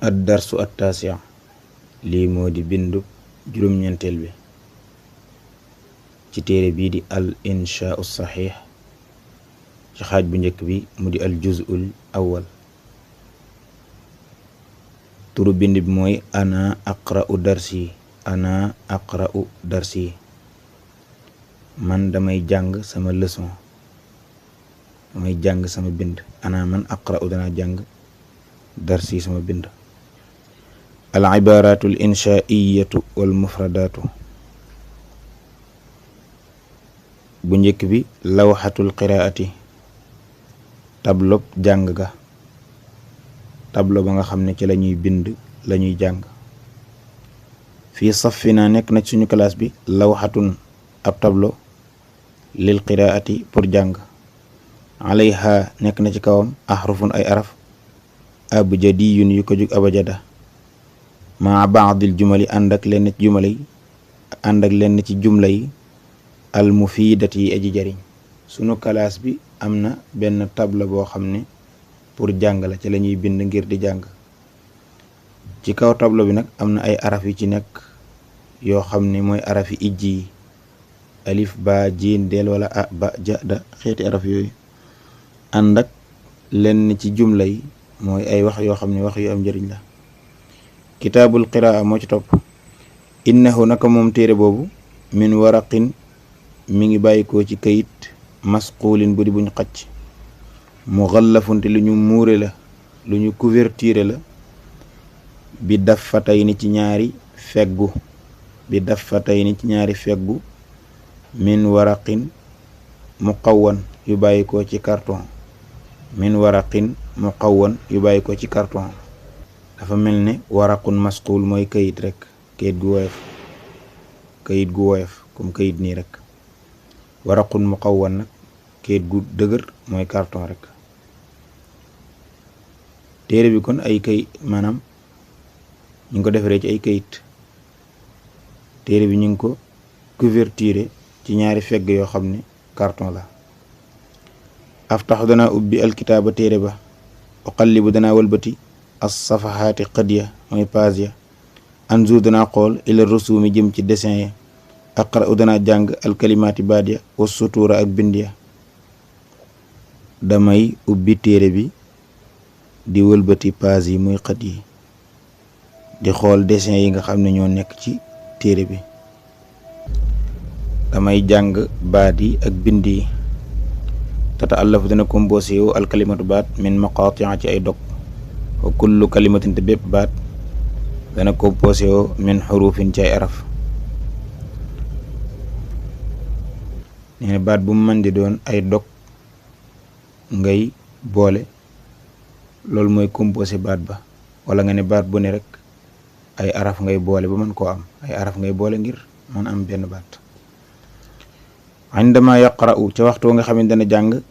ad darsu at-taasi' lii moo di bindu juróom-ñeenteel bi ci téere bii di al inshaa'u saxiix ci xaaj bu njëkk bi mu di al juz'ul awwal. turu bind bi mooy ana aqra'u darsi, ana aqra'u darsi, man damay jàng sama leçon, damay jàng sama bind. ana man aqra'u danaa jàng darsi sama bind. al ibaaratul inshaa'iyatu wal mufradaatu. bu njëkk bi lawxatul qiraati, tablob jàng ga, tablo ba nga xam ne ci la ñuy bind la ñuy jàng. fii safina nekk na ci suñu classe bi lawxatun ab tablo lil qiraati pour jàng. alayha nekk na ci kawam ahrufun ay araf abjadiyun yu ko jug abajada maa baadil jumali ànd ak lenn ci jumla yi al mufidati yi aji jariñ. sunu classe bi am na benn tabla boo xam ne pour jàng la ci la ñuy bind ngir di jàng. ci kaw tabla bi nag am na ay araf yu ci nekk yoo xam ne mooy arafi ijji yi alif ba jiin del wala a ba ja da xeeti araf yooyu ànd ak lenn ci jumla yi mooy ay wax yoo xam ne wax yu am njëriñ la. kitaabul qiraa moo ci topp. innahu naka moom téere boobu min waraqin mi ngi bàyyikoo ci kayit masquulin bu di buñ xacc muxallafunte lu ñu muure la lu ñu couverture la bi daffatayni ci ñaari feggu min waraqin muqawwan yu bàyyikoo ci carton dafa mel ne waraqun masquul mooy kayit rek, kayit gu woyof comme kayit nii rek. waraqun muqawwan nag kayit gu dëgër mooy carton rek. téere bi kon ay kayit maanaam ñu ngi ko defaree ci ay kayit. téere bi ñu ngi ko couverture ci ñaari fegg yoo xam ne carton la. aftaxu danaa ubbi alkitaaba téere ba, uqallibu danaa wëlbati as safahaati qadiya mooy page ya, anzur danaa xool ila rusumi jëm ci dessin ya, aqra'u danaa jàng alkalimaati baat ya wa sutuura ak bind ya. damay ubbi téere bi di wëlbati page yi muy xët yi di xool dessin yi nga xam ne ñoo nekk ci téere bi. damay jàng baat yi ak bind yi. tata'allafu dana composé wu alkalimatu baat min maqaati'a ci ay dog, wa kullu kalimatin te bépp baat dana composé wu min xurufin ci ay araf. nee na baat bu mu mën di doon ay dog ngay boole, loolu mooy composé baat ba. wala nga ne baat bu ne rek ay araf ngay boole ba mën koo am, ay araf ngay boole ngir mën am benn baat. indama yaqra'u ca waxtu nga xam ne dana jàng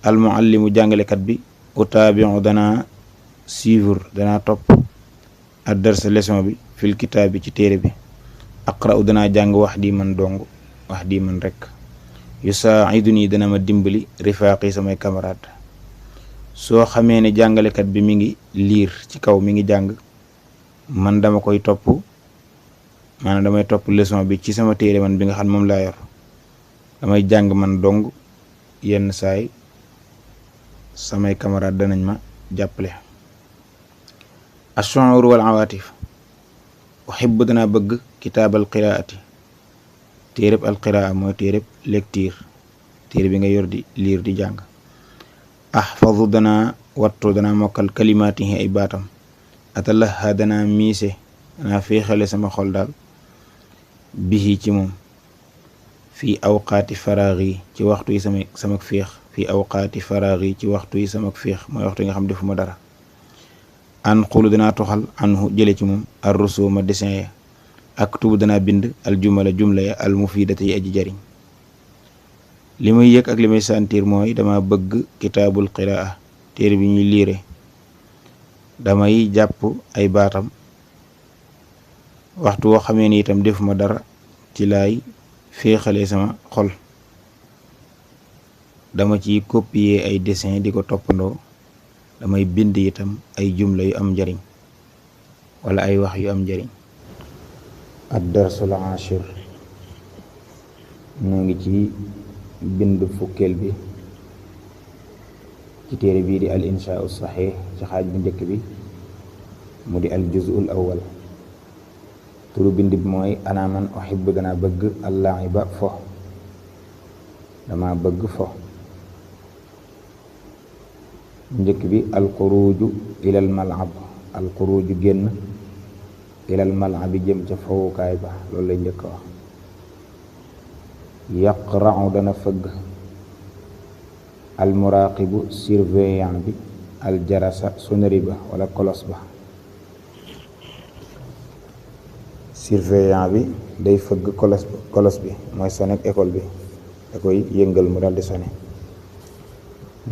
al muallimu jàngalekat bi, utaabi'u dana suivre dana topp ad darsa leçon bi fil kitaab bi ci téere bi. aqra'u dana jàng wax di man rek. yusaa'iduni dana ma dimbali rifaaqi samay camarade. soo xamee ne jàngalekat bi mi ngi liir ci kaw mi ngi jàng, man dama koy topp, maanaam damay topp leçon bi ci sama téere man bi nga xam moom laa yor. damay jàng man dong, yenn saay samay camarade danañ ma jàppale. ash-shu'ur wal awaatif. uhibbu danaa bëgg kitaabal qiraati, téereb al qiraa mooy téereb lecture, téere bi nga yor di liir di jàng. ahfazu danaa wattu danaa mokkal kalimaatihi ay baatam. atalaha danaa miise danaa féexale sama xol daal bihi ci moom. fii awqaati faraaxi ci waxtu yi samak féex. mooy waxtu yi nga xam defuma dara. an xulu danaa toxal anhu jële ci moom ar rusuma dessin ya. aktubu danaa bind al jumla ya al mufidata yi aji jariñ. li may yëg ak li may sentir mooy dama bëgg kitaabul qiraa, téere bi ñuy liire. damay jàpp ay baatam waxtu woo xamee ni itam defuma dara ci laay féexalee sama xol. dama ci copier ay dessin di ko toppandoo. damay bind itam ay jumla yu am njariñ. wala ay wax yu am njëriñ. ad-darsul ashir, noo ngi ci bind fukkeel bi ci téere bii di al inshaau saxiix ci xaaj bu njëkk bi mu di al juz'ul awwal. turu bind bi mooy ana man uhibbu danaa bëgg al-la'iba fo, dama bëgg fo. njëkk bi alxuruuju ilal mal'ab, alxuruuju génn ilal mal'abi jëm ca fowukaay ba, loolu lay njëkk wax. yaqra'u dana fëgg almuraaqibu surveillant bi aljarasa sonnerie ba wala kolos ba. surveillant bi day fëgg kolos bi mooy sonek école bi, da koy yëngal mu daldi sone.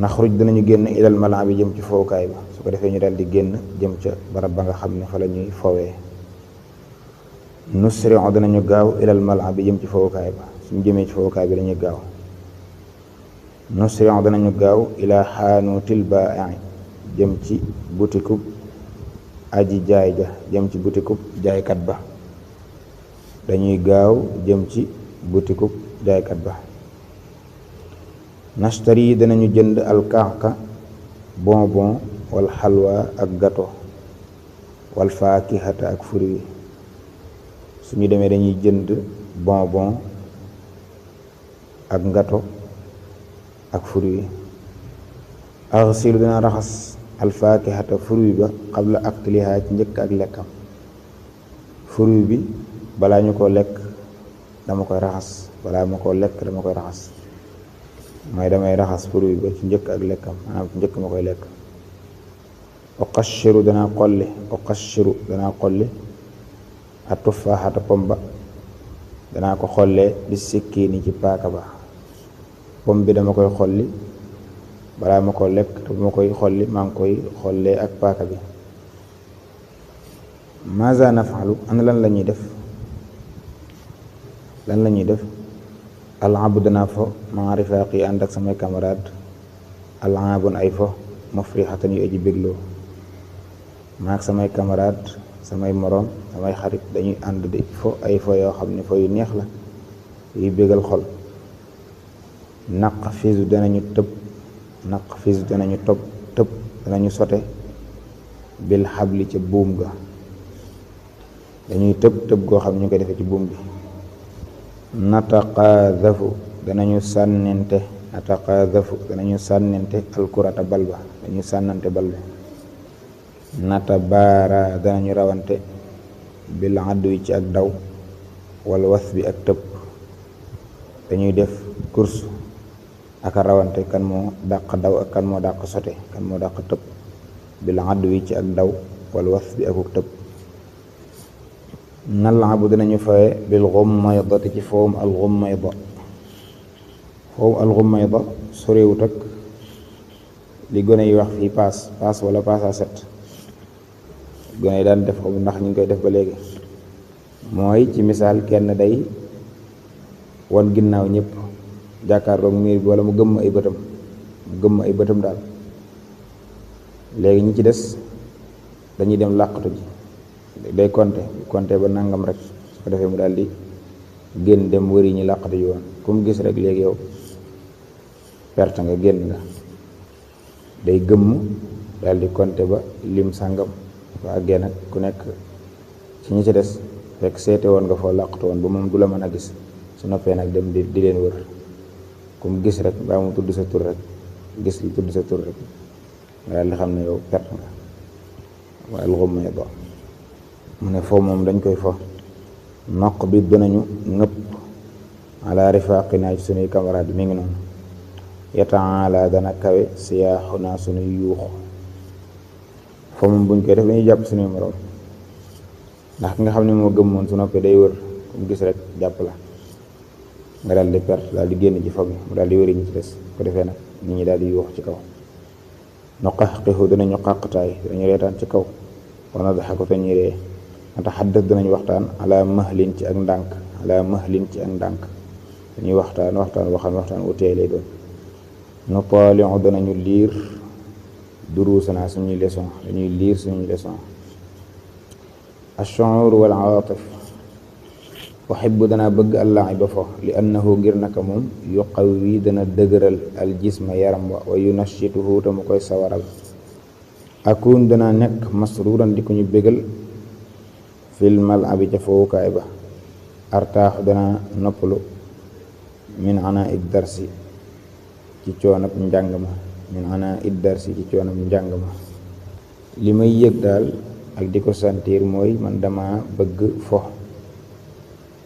naxruj danañu génn ilal mal'ab bi jëm ci fowukaay ba, su ko defee ñu daldi génn jëm ca barab ba nga xam ne fa la ñuy fowee. nusri'u danañu gaaw ilal mal'ab bi jëm ci fowukaay ba, suñu jëmee ci fowukaay bi dañuy gaaw. nusri'u danañu gaaw ilaa xaanuutil baa'i jëm ci butikub aji jaay ja, jëm ci butikub jaaykat ba, dañuy gaaw jëm ci butikub jaaykat ba. nashtari danañu jënd alkaaka bonbon wal xalwa ak gato wal faakihata ak fruit. suñu demee dañuy jënd bonbon ak ngato ak fruit. aghsilu dana raxas alfaakihata fruit ba qabla akliha ci njëkk ak lekkam. fruit bi balaa ñu ko lekk dama koy raxas, balaa ma koo lekk dama koy raxas, mooy damay raxas fruit ba ci njëkk ak lekkam, maanaam ci njëkk ma koy lekk. uqashiru danaa xolli atufaaxata pom ba, danaa ko xollee bi sikkiini ci paaka ba. pom bi dama koy xolli balaa ma ko lekk, te bu ma koy xolli maa ngi koy xollee ak paaka bi. maza nafalu, ana lan la ñuy def, al'abu danaa fo maa rifaaqi ànd ak samay camarade, al'abun ay fo mufrixatan yu aji bégloo. maak samay camarade, samay moroom, samay xarit dañuy ànd di fo ay fo yoo xam ne fo yu neex la, yuy bégal xol. naqfizu danañu tëb danañu sote bil xabli ca buum ga, dañuy tëb goo xam ne ñu koy defee ci buum bi. nataqaadafu danañu sànnente alkurata bal ba, dañu sànnante bal bi. natabaara danañu rawante bil adwi ci ak daw wal was bi ak tëb, dañuy def course ak rawante kan moo dàq daw ak kan moo dàq sote, kan moo dàq tëb. bil adwi ci ak daw wal was bi akuk tëb. nal'abu dinañu faye bil ghummaydati ci foom al ghummayda sorewut ak li gone yi wax fii paas wala paas à set. gone yi daan def ko ndax ñu ngi koy def ba léegi. mooy ci misaal kenn day wan ginnaaw ñëpp jàkkaarloog miir bi wala mu gëmm ay bëtam daal. léegi ñi ci des dañuy dem làqatu ji, day compter ba nangam rek, su ko defee mu daal di génn dem wëri ñi làqatu ji woon. ku mu gis rek léegi yow perte nga, génn nga. day gëmm daal di compter ba lim sàngam, ba àggee nag ku nekk ci ñi ci des fekk seete woon nga foo làqatu woon ba moom du la mën a gis. su noppee nag dem di leen wër, ku mu gis rek mbaa mu tudd sa tur rek, gis li tudd sa tur rek nga daal di xam ne yow perte nga. waaye alxum may do mu ne foo moom dañ koy fo. noq bi danañu ngëpp ala rifaqinaa ci sunuy camarade mi ngi noonu. yataala dana kawe siyaaxunaa sunuy yuuxu. foo moom buñ koy def dañuy jàpp sunuy moroom, ndax ki nga xam ne moo gëmmoon su noppee day wër, ku mu gis rek jàpp la nga daal di perte, daal di génn ci fo bi, mu daal di wëri ñi ci des. ko defee nag nit ñi daal di yuuxu ci kaw. nuqaxqihu danañu xàqtaay, danañu reetaan ci kaw. wa nadxaku te ñuy ree. nataxaddas danañu waxtaan ala mahlin ci ak ndànk, dañuy waxtaan wu teey lay doon. nutaaliu danañu liir duruusanaa suñuy leçon, dañuy liir suñuy leçon. ash-shu'ur wal aatif uhibbu dana bëgg al-la'iba fo li annahu ngir naka moom yuqawwi dana dëgëral al jisma yaram wa yunashituhu te mu koy sawaral akun dana nekk masruuran di ko ñu bégal fil mal'abi ca fowukaay ba artaaxu dana noppalu min ana id darsi ci coonab njàng ma min ana id darsi ci coonab njàng ma li may yëg daal ak di ko sentir mooy man dama bëgg fo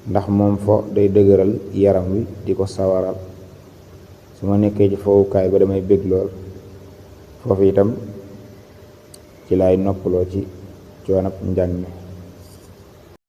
ndax moom fo day dëgëral yaram wi di ko sawaral su ma nekkee ci fowukaay ba damay bëgg lool foofu itam ci lay noppaloo ci coonab njàng mi